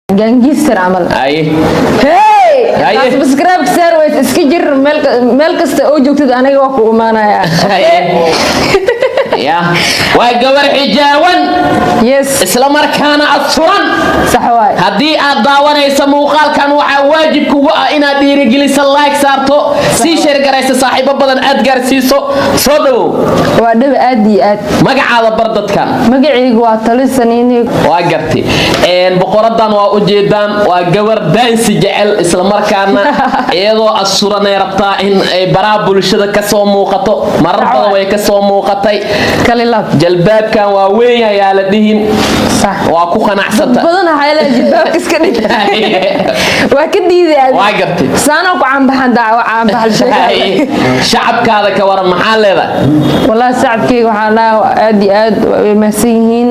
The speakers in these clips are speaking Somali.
Gangster camal. Aye. Hey! Haye. Subscribe saar, ways iska jir, meel kasta oo joogtid aniga waa ku imaanaya. Haye. Ya, waa gabar xijaaban. Yes. Isla markaana asturan. Sax waay. Haddii aad daawanayso muuqaalkan, waxaa waajib kugu ah inaad dhiirigelisa, like saarto, sii share garaysa, saaxiibo badan aad gaarsiiso. Soo dhawow. Waa dhaba, aad iyo aad. Magacaada bar dadkan. Magacaygu waa Talisaniini. Waa gartay. Boqoradan waa ujeedaan, waa gabar daansi jecel, isla markaana iyadoo asuranay rabtaa in ay baraha bulshada kasoo muuqato. Marar badan way kasoo muuqatay. Kalilaab. Jalbaabkan waa weyn ayaa la dhihin. Sax. Waa ku qanacsanta. Badan waxay leeyihiin jilbaabka iska dhig, waa ka diiday. Waa gartay. Saanoo ku caanbaxan, daawo caanbaxal sheegay. Shacabkaada ka waran, maxaa leedahay? Wallahi shacabkayga waxaan dhahaa aad iyo aad way mahadsan yihiin.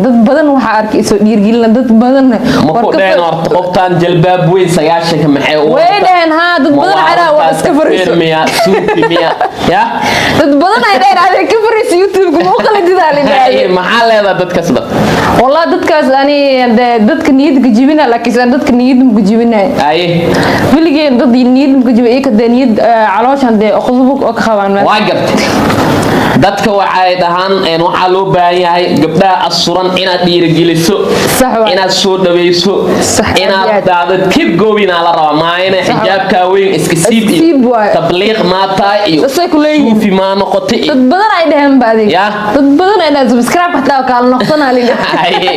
Dad badan waxaa arkay isoo dhiirgelina, dad badan. Ma ku dheheen horta qoftaan jalbaab weyn 90-ka maxay u Way dheheen, haa, dad badan waxay dhahaan waa iska fariiso. Miya suufi miya ya? Dad badan ay dheheen adiga ka fariiso YouTube-ka, ma u qaladidaa la dhahay. Maxaa leedahay dadkaas dhan? Wallahi dadkaas ani dee dadka niyadda ka jibina, laakiin aan dadka niyadda ma ka jibinay. Weligeen dad niyadda ma ka jibin, iyaka dee niyad calooshan dee qudubug oo ka qabaan meesha. Waa gartay. Dadka waxay dhahaan waxaa loo baahan yahay gabdhaha asuran inaad dhiirigeliso, Sax waay. inaad soo dhawayso, Sax, aad iyo inaad aad. daado keep going aa la rabaa maayana xijaabkaa weyn iska siib Iska iyo siib waay. tabliiq maa tahay iyo Sasay ku leeyihiin. suufi maa noqotay iyo Dad badan ay dheheen ba adiga. Ya. Dad badan ay dheheen subscribe xataa kaala noqsanaa la Haye.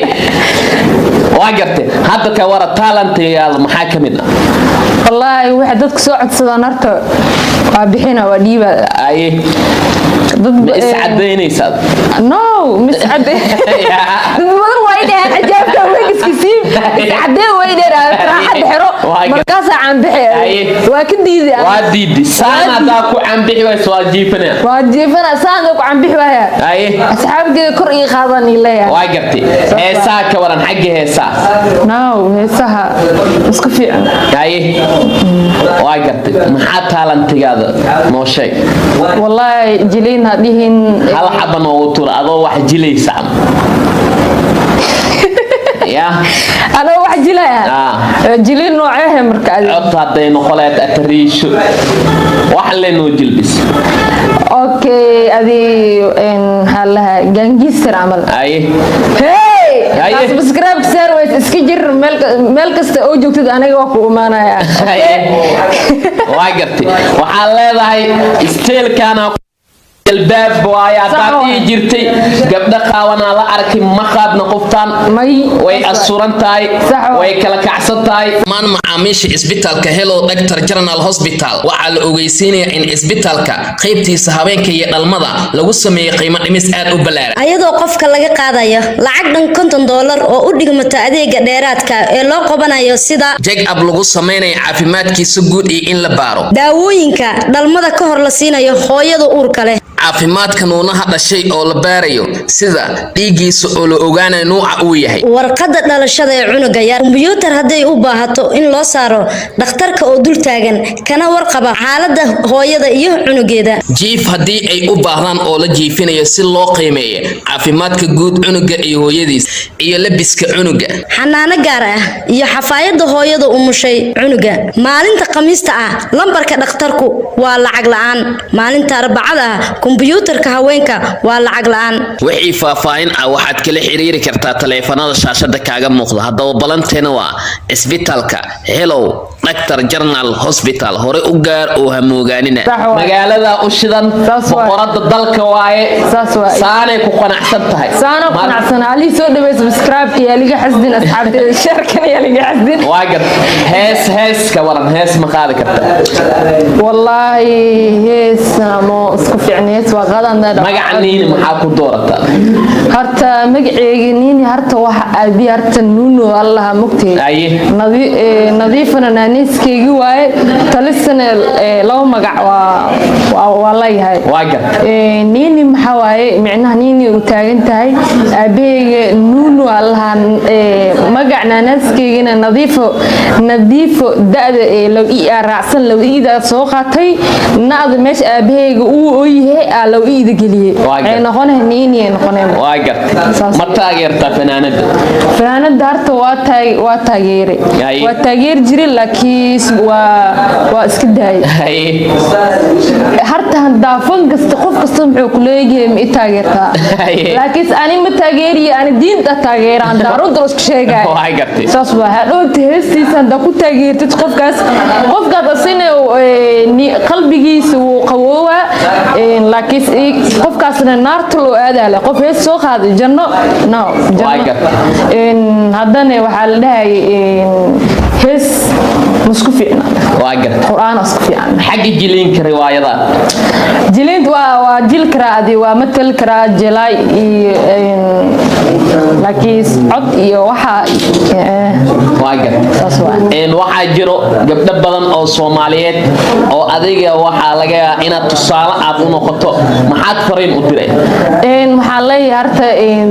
Waa gartay. Hadda ka wara, talentigaada maxaa ka mid ah? Wallaahi waxay dadka soo codsadaan horta waa bixina, waa dhiiba. Dad Ma iscadaynaysaa? No, mis cadde. Dad badan waa i dhaheen xijaabka weyn iska siib, iscadee way dhaheen, raaxada xiro. Markaasaa caanbixi. Waa ka diiday. Waa diidi. Saan haddaa ku canbixi wayso, waa jiifanaya. Waa jiifana, saan ku caanbixi waaya. Asxaabteeda kor ii qaadan ii leeyahay. Waa gartay. Heesaa ka waran, xagga heesaa? No, heesaha isku fiican. Haye, waa gartay. Maxaa talentigaada noo sheeg? Wallaahi jiliin ha dhihin. Hal xaba noogu tura adoo wax jilaysa ama ya. Anoo wax jilaya? Ah. Jiliin nooceehe marka adiga? Cod hadday noqoleed, atariisho, wax lenoo jilbis. Okay, adi maxaa lahaa, gangster camal. Hey! Haye. Subscribe saar, ways iska jir, meel kasta oo joogtid aniga waa ku imaanaya. Haye. Waa gartay. Waxaa leedahay isteelkaana jalbaab waaye haddaad Sax dhihi waay. jirtay gabdho qaawanaa la arkay, ma qaadna qoftaan. May. Way asuran tahay. Sax waay. Way kala kacsan tahay. Dhammaan macaamiisha isbitaalka Hellow Doctor General Hospital waxaa la ogeysiinayaa in isbitaalka qaybtiisa habeenka iyo dhalmada lagu sameeyey qiimo dhimis aad u ballaaran. Ayadoo qofka laga qaadayo lacag dhan $50 oo u dhigmata adeega dheeraadka ee loo qabanayo, sida check up lagu sameynayo caafimaadkiisa guud iyo in la baaro, daawooyinka dhalmada ka hor la siinayo hooyada uurka leh, caafimaadka nuunaha dhashay oo la baarayo, sida dhiiggiisa oo la ogaanayo nuuca uu yahay, warqadda dhalashada ee cunuga yar, kombiyuutar hadday u baahato in loo saaro, dhakhtarka oo dul taagan kana warqaba xaaladda hooyada iyo cunugeeda, jiif haddii ay u baahdaan oo la jiifinayo si loo qiimeeyo caafimaadka guud cunuga iyo hooyadiis, iyo labiska cunuga, xanaano gaar ah iyo xafaayadda hooyada umushay cunuga. Maalinta Khamiista ah lambarka dhakhtarku waa lacag la'aan. Maalinta Arbacada ah kombiyuutarka haweenka waa lacag la'aan. Wixii faahfaahin ah waxaad kala xiriiri kartaa taleefanada shaashada kaaga muuqda. Haddaba balanteena waa cisbitaalka Hellow Doctor General Hospital. Hore u gaar oo hamoogaanina. Sax waay. Magaalada u shidan. Saas waay. Boqorada dalka waaye. Saas waay. Saanay ku qanacsan tahay. Saana qanacsan. Ali soo dhawey, subscribe yaa liga xasdin, asxaabteeda share-kan yaa liga xasdin. Waa gar. Hees, hees ka waran, hees ma qaadi karta? Wallaahi hees mo isku fiicn, hees waa qaadaan. Magaca Niini maxaa ku doorataa? Horta magaceyga Niini, horta waxa aabi horta Nuno allaha mugtay. Nadiifana. Naaneyskeygi waaye. Talisana laba magac waa leeyahay. Waa gartay. Niini maxaa waaye micnaha? Niini u taagan tahay aabaheyga Nuunu aa lahaa. Magac naanaaskeygana Nadiifo. Nadiifo da-da ee low i aa raacsan, low iida soo qaatay, na-da meesha aabaheyga uu ooyahay aa low iida geliyey. Waa gartay. Ay noqonay, Niini ay noqonay. Waa gartay. Saas. Ma taageertaa fanaanada? Fanaanada harta waa taageere. Waa taageeri jiray, laakiin waa iska daayay. Harta hadaa fan kasta, qof kasta muxuu ku leeyahay, ma i taageertaa? Laakiin ani ma taageeriyo, ani diinta taageera, hadaa runta la isku sheegay. Waa gartay. Saas waa. Hadhowta heestiisa hadaa ku taageertid qofkaas, qofkaas asina qalbigiisa wuu qawoowaa, laakiin qofkaasna naarta loo aadaale. Qof hees soo qaaday janno no. Waa Janno. gartay. Haddana waxaa la dhahay hees masku fiicna. Waa gartay. Qur-aan isku fiican. Xagga jiliinka riwaayada? Jiliint waa jil karaa, adi waa matal karaa, jelaay iyo laakiin cod iyo waxa Waa gartay. Saas waa. Waxaa jiro gabdho badan oo Soomaaliyeed oo adiga waxaa laga yaabaa inaad tusaale aad u noqoto. Maxaad fariin u diray? Waxaan leeyahay horta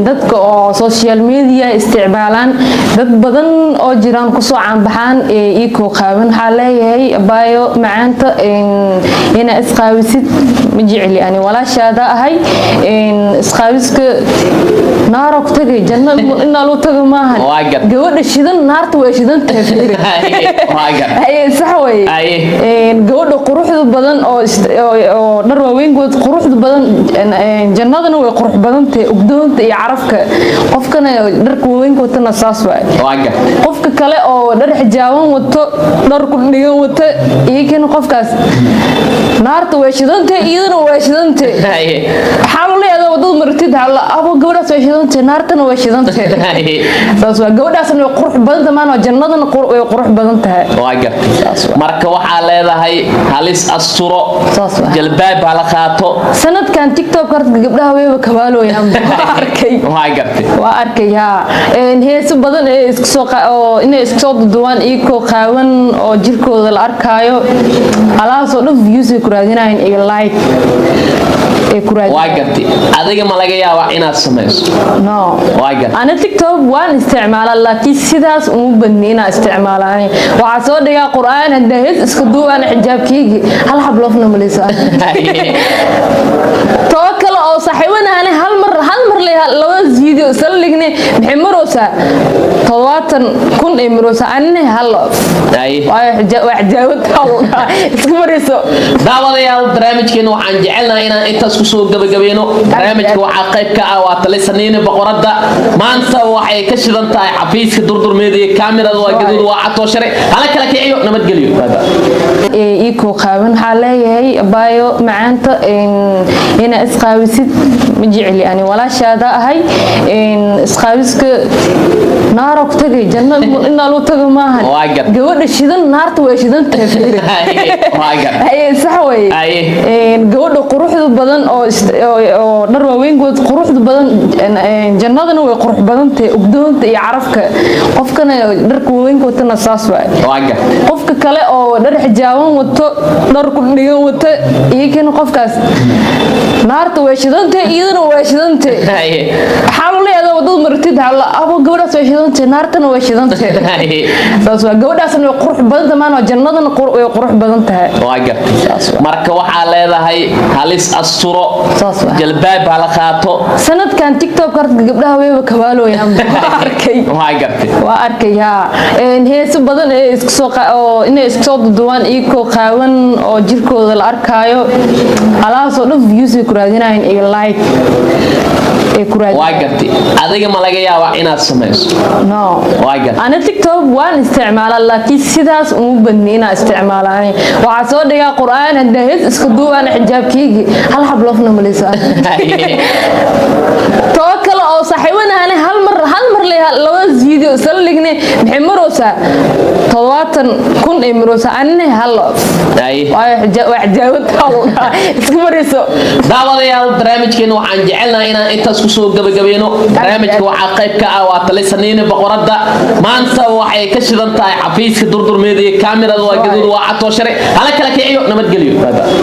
dadka oo social media isticmaalaan, dad badan oo jiraan kusoo caanbaxaan iikoo qaawan. Waxaa leeyahay, abaayo macaanta, inaa isqaawisid ma jecli, ani walaashaada ahay. Isqaawiska naaro ku tagay, janno inaa lagu tago maahan. Waa gartay. Gabadha shidan naarta way shidan tahay, fiiri. Waa gartay. Haye, sax way. Gabadha quruxda badan oo dhar waaweynkood quruxda badan, jannadana way qurux badan tahay, ugdoonta iyo carafka. Qofkana dharka waaweynka watana saas waay. Waa gartay. Qofka kale oo dhar xijaaban wato, dhar ku dhigan wato, iyakana qofkaas naarta way shidantahay, iyadana way shidantahay. Waxaa loo leeyahay wadada martid abo, gabadhaas way shidantahay, naartana way shidantahay. Saas waa. Gabadhaasna way qurux badan tahay maana, jannadana way qurux badan tahay. Waa gartay. Marka waxaa leedahay halis asturo. Saas waa. Jalbaab hala qaato. Sanadkan TikTok horta gabdhaha wayba kabaalooyaan, waa arkay. Waa gartay. Waa arkay haa. Heeso badan ee isku soo oo inay isku soo duduwaan iyagoo qaawan oo jirkooda la arkaayo, alahaasoo dhan views ay ku raadinayaan iyo like ay ku Waa raadinayaan. gartay. Adiga ma laga yaabaa inaad samayso? No. Waa gartay. Ana TikTok waan isticmaalaa, laakiin sidaas uma badni inaan isticmaalaan. Waxaa soo dhigaa Qur-aan, haddaa hees iska duubaan xijaabkeygi hal xabloofna maleysa. Too kale oo saaxiibanahan hal mar labadaas video isla dhignay, maxay maroosaa? 70,000 ay maroosaa, anina hal. Waayo waa xijaabada iska marayso. Daawadayaal, barnaamijkeena waxaan jecelnahay inaan intaas kusoo gabagabayno. Barnaamijka waxaa qayb ka ah waa Talisaniini boqoradda. Maanta waxay ka shidan tahay xafiiska Durdur Media. Kaamirada waa gaduud, waa Catoo Share. Hala kala kiciyo. Nabadgelyo. Bye bye. Iikoo qaawan waxaa leeyahay, abaayo macaanta, inaa isqaawisid ma jecli, ani walaashaada ahay. Isqaawiska naaro ku tagay, janno inaa lagu tago maahan. Waa gartay. Gabadha shidan naarta way shidan tahay, fiiri. Waa gartay. Haye, sax way. Gabadha quruxda badan oo dhar waaweynkood quruxda badan, jannadana way qurux badan tahay, ugdoonta iyo carafka. Qofkana dharka waaweynka watana saas waay. Waa gartay. Qofka kale oo dhar xijaaban wato, dhar ku dhigan wato, iyakana qofkaas naarta way shidantahay, iyadana way shidantahay. Waxaa loo leeyahay wadada martid abo, gabadhaas way shidantahay, naartana way shidantahay. Saas waa. Gabadhaasna way qurux badan tahay maana, jannadana way qurux badan tahay. Waa gartay. Marka waxaa leedahay halis asturo. Saas waa. Jalbaab hala qaato. Sanadkan TikTok horta gabdhaha wayba kabaalooyaan, waa arkay. Waa gartay. Waa arkay haa. Heeso badan ee isku soo oo inay isku soo duduwaan iyagoo qaawan oo jirkooda la arkaayo, alahaasoo dhan views ay ku raadinayaan iyo like ay ku Waa raadinayaan. gartay. Adiga ma laga yaabaa inaad samayso? No. Waa gartay. Ana TikTok waan isticmaalaa, laakiin sidaas uma badni inaan isticmaalaan. Waxaa soo dhigaa Qur-aan, haddaa hees iska duubaan xijaabkeygi hal xabloofna maleysa. Too kale oo saaxiibanahan hal mar Labadaas video isla dhignay, maxay maroosaa? 70,000 ay maroosaa. Anina hal waayo waa xijaabanta iska marayso. Daawadayaal, barnaamijkeena waxaan jecelnahay inaan intaas kusoo gabagabayno. Barnaamijka waxaa qayb ka ah waa talisaniini boqoradda. Maanta waxay ka shidan tahay xafiiska Durdur Media. Kaamirada waa gaduud, waa catoo share. Hala kala kiciyo. Nabadgelyo. Bye bye.